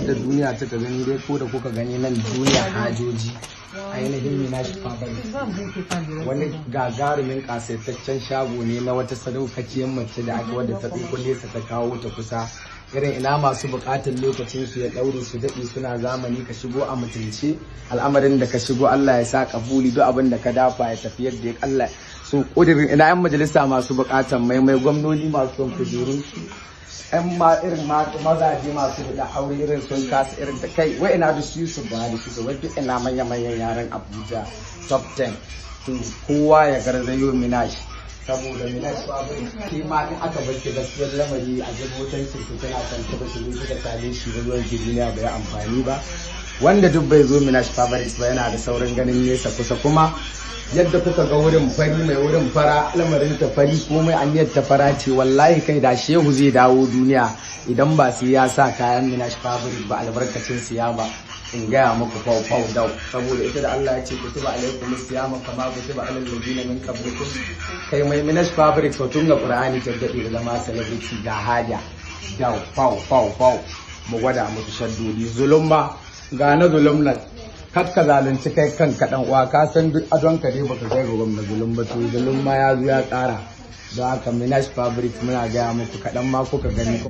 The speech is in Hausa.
Yadda duniya ta gani dai, ko da kuka gani nan, duniya hajoji, ainihin Minash Fabric wani gagarumin kasaitaccen shago ne na wata sadaukakiyar mace da aka wadda ta ɗauko nesa ta kawo ta kusa. Irin ina masu buƙatar lokacin su ya ɗaure, su daɗe suna zamani, ka shigo a mutunce, al'amarin da ka shigo Allah ya sa kabuli, duk abin da ka dafa ya tafi yadda ya Allah so. Ƙudirin ina yan majalisa masu buƙatar maimai, gwamnoni masu son kujerun su, yan ma irin mazaje masu da aure, irin sun kasa irin ta kai, wai ina da su Yusuf Buhari su, wai duk ina manya manyan yaran Abuja top 10. To, kowa ya garzayo Minash, saboda Minash Fabric ke ma in aka bar ki, gaskiyar lamari, a jibotan shi tana kwance ba shi zo kika same shi ba, zuwan ki duniya bai amfani ba. Wanda duk bai zo Minash Fabric ba, yana da saurin ganin nesa kusa. Kuma yadda kuka ga wurin fari, mai wurin fara, lamarin ta fari, komai aniyar ta fara ce. Wallahi kai, da shehu zai dawo duniya, idan ba sai ya sa kayan Minash Fabric ba albarkacin siyama, in gaya muku, fau fau dau. Saboda ita da Allah ya ce kutiba alaikum siyama kama kutiba alal ladina min qablikum. Kai, mai Minash Fabric, so tun ga Qur'ani ta dade da zama celebrity. Ga haja dau, fau fau fau. Mu gwada musu shaddodi zulumma, ga na zulum nan. Kar ka zalunci kai kanka, dan uwa. Ka san duk adon ka dai baka kai ga gwamna zulum ba. To, zulum ma ya zo ya kara. Don haka Minash Fabric, muna gaya muku, kaɗan ma kuka gani.